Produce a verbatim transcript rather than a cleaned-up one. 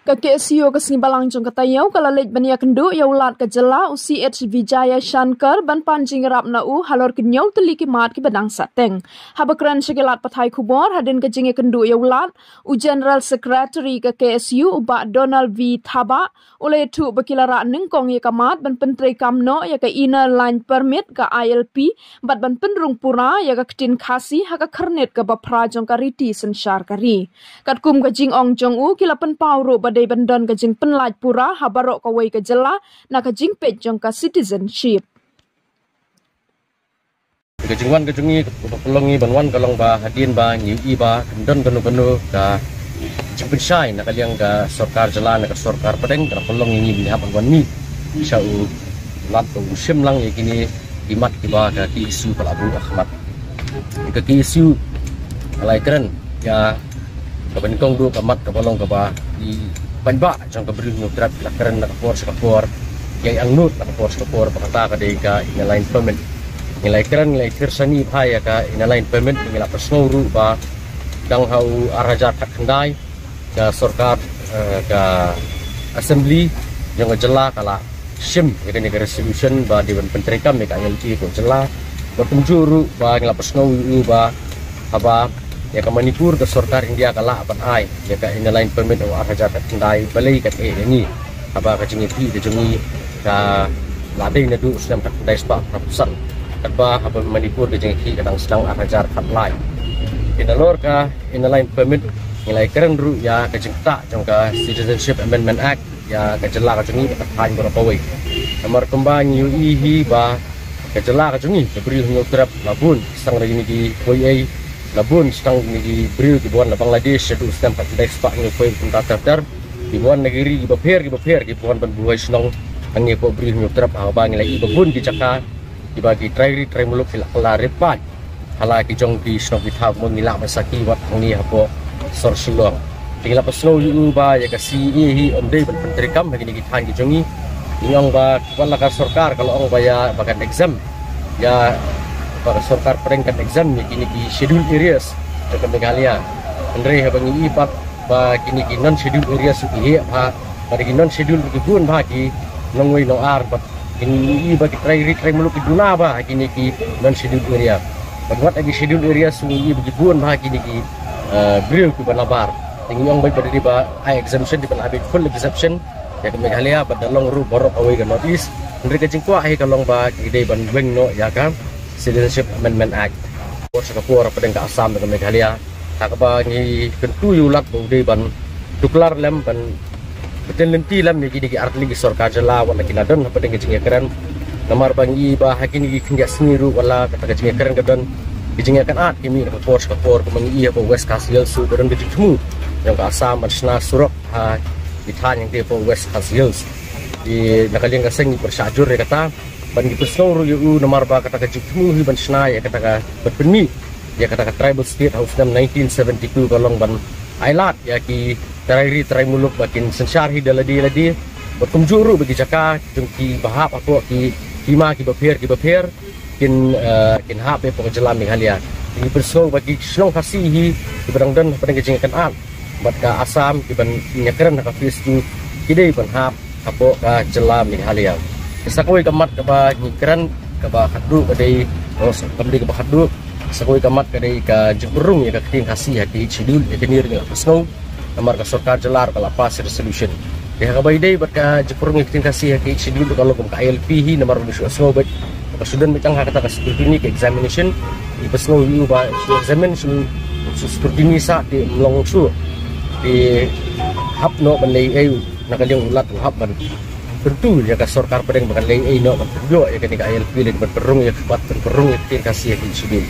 Ka K S U ka sngi Balang jong ka taïew ka la leit ban ïakynduh ïa u Lat ka jylla u C H Vijayashankar ban pan jingïarap na u halor ki hynñiew tylli ki mat kiba dang sahteng. Haba kren sha ki lad pathai khubor hadien ka jingïakynduh ïa u Lat, u General Secretary ka K S U u Bah Donald V Thabah u la ïathuh ba ki la rah nyngkong ïa ka mat ban pyntreikam noh ïa ka Inner Line Permit ka I L P bad ban pynrung pura ïa ka ktien Khasi ha ka khyrnit kaba phra jong ka riti synshar ka ri. Katkum ka jingong jong u, ki la pynpaw ruh ba dei ban don ka jingpynlait pura ha baroh kawei ka jylla na ka jingpeit jong ka citizenship. Ka jingwan ka jong ngi, ka pynlong ngi ban wan ka long ba hadien ba ngi ïohi ba kan don kano kano ka jingpynshai na ka liang ka sorkar jylla, na ka sorkar pdeng, ka la pynlong ngi ban hap ban wan mih sha u Lat ba un shim lang ïa kine ki mat kiba ka K S U ka la buh ha khmat. Ka K S U ka la ïakren ïa kaba nyngkong duh ka mat kaba long kaba i paidbah jong ka Bri u Hynñiewtrep ki la kren na ka por sha ka por, ïa i angnud na ka por sha ka por, ba kata ka dei ka Inner Line Permit. Ngi la ïakren, ngi la ïathir shane bha ïa ka Inner Line Permit, ngi la pynsngew ruh ba dang ha u ar hajar khatkhyndai ka sorkar, eh, ka assembly jong ka jylla ka la shim ïa kane ka resolution ba dei ban pyntreikam ïa ka I L P ka jylla. Ba kumjuh ruh ba ngi la pynsngew ïa u ba haba ïa ka Manipur ka sorkar India ka lah ban ai ïa ka Inner Line Permit ha u ar hajar khatkhyndai, balei kat eh ïa ngi haba ka jingïakhih ka jong ngi ka la dei naduh u snem khatkhyndai spah phra phew san, katba haba Manipur ka jingïakhih ka dang sdang ar hajar khatlai. Te nalor ka Inner Line Permit ngi la ïakren ruh ïa ka jingktah jong ka Citizenship Amendment Act ïa ka jylla ka jong ngi bad ka thaiñ baroh kawei. Namar kumba ngi ïohi hi ba ka jylla ka jong ngi, ka Bri u Hynñiewtrep, la bun sdang da kine ki khuid ei, la bun sdang kine ki briew kiba wan na Bangladesh shaduh u snem khatkhyndai spah hynñiewphew kumta ter ter, kiba wan na ki ri kiba pher kiba pher, kiba wan ban buhai shnong hangne hapoh Bri u Hynñiewtrep, haba ngi la ïohi ba bun ki jaka kiba ki trai ri trai muluk ki la kylla rit paid ha la ki jong ki shnong ki thaw, mo, ngi lah ban sakhi wat hangne hapoh sor Shillong. Te ngi la pynsngew ïa u ba ïa ka C A A hi ym dei ban pyntreikam ha kine ki thaiñ ki jong ngi. Ngi ong ba wat la ka sorkar ka la ong ba ïa ba kan exempt, ïa ba ka sorkar pdeng kan exempt ïa kine ki scheduled areas jong ka Meghalaya. Hynrei haba ngi ïohi pat ba kine ki non scheduled areas ki heh bha, ba ki non scheduled ki bun bha, ki nongwei nongar, bad ngi ïohi ba ki trai ri trai muluk ki duna bha ha kine ki non scheduled area. Bad wat ha ki scheduled areas ngi ïohi ba ki bun bha kine ki, eh, briew kiba nabar. Te ngi ong ba ba dei ba ai exemption, dei ban ai ba full exemption ïa ka Meghalaya bad da long ruh baroh kawei ka North East. Hynrei ka jingkwah hi ka long ba ki dei ban weng noh ïa ka Citizenship Amendment Act. Por sha ka por hapdeng ka Assam bad ka Meghalaya, ha kaba ngi kyntu ïa u Lat ba u dei ban tuklar lem, ban bteng lynti lem ïa kine ki artylli ki sorkar jylla wat la ki la don hapdeng ka jingïakren. Namar ba ngi ïohi ba ha kine ki khyndiat sngi ruh wat la kata ka jingïakren ka don, ki jingïakynad ki mih na ka por sha ka por, kumba ngi ïohi hapoh West Khasi Hills ruh ka don ka jingthmu jong ka Assam ban shna surok ha ki thaiñ hangtei hapoh West Khasi Hills. Te na ka liang ka seng ngi pyrshah jur ïa kata bad ngi pynsngew ruh ïa u, namar ba kata ka jingthmu hi ban shna ïa kata ka, ban pynmih ïa kata ka tribal state ha u snem nineteen seventy-two ka long ban ailad ïa ki trai ri trai muluk ba kin synshar hi da lade lade, bad kumjuh ruh ba ki jaka jong kiba hap hapoh ki hima kiba pher kiba pher kin, eh, kin hap hapoh ka jylla Meghalaya. Te ngi pynsngew ba ki shnong Khasi hi kiba dang don hapdeng ka jingïakynad bad ka Assam kiban ïakren ha ka phase two ki dei ban hap hapoh ka jylla Meghalaya. Sa kawei ka mat kaba ngi kren, kaba khatduh ka dei, oh, sa-, kam dei kaba khatduh, sa kawei ka mat ka dei ka jingpynrung ïa ka ktien Khasi ha ki Eighth Schedule, ïa kane ruh ngi la pynsngew, namar ka sorkar jylla ruh ka la pass resolution. Te ha kaba ïadei bad ka jingpynrung ïa ka ktien Khasi ha ki Eighth Schedule ruh ka long kum ka I L P hi, namar ba ngi shu sngew bad ka shu don beit tang ha kata ka scrutiny, ka examination. Ngi pynsngew ïa u ba shu examine, shu, shu scrutiny sa, te ym long shuh. Te hap noh ban leh ei ei na ka liang u Lat u hap ban kyntu ïa ka sorkar pdeng ba kan leh ei ei noh ban pynbiang ïa kane ka I L P lane ban pynrung ïa ka, ban pynrung ïa ka ktien Khasi ha ki Eighth Schedule.